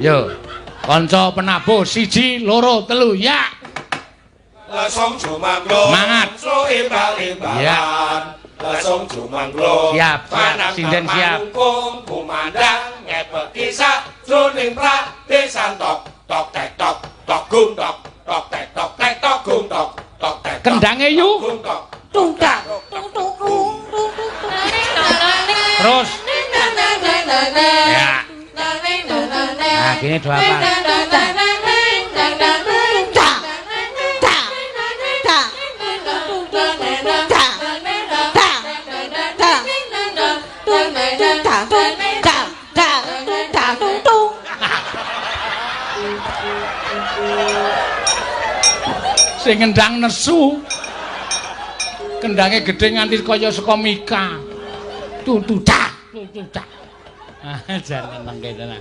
Yo. Kanca penabuh 1 2 3 ya. Lesung jumangglung. Semangat. So imbal-imbalan. Ya. Lesung jumangglung. Siap, siap. Sinden siap. Manungkung kumandang ngepeki sajroning pradesan tok tok tek tok tok gung tok tok tek tok tek tok gung tok tok tek tok. Kendange yu. Gung tok. Tung tak tung tung tung tung tung. Terus. Ya. Nah, gini dua apa? Tak tak tak tak tak tak tung tung tak tung tak tak tung tak tung tung. Sing ngendang nesu. Kendange gedhe nganti kaya saka mika. Tutu tak, tutu tak. Ah, jan nyenengke tenan.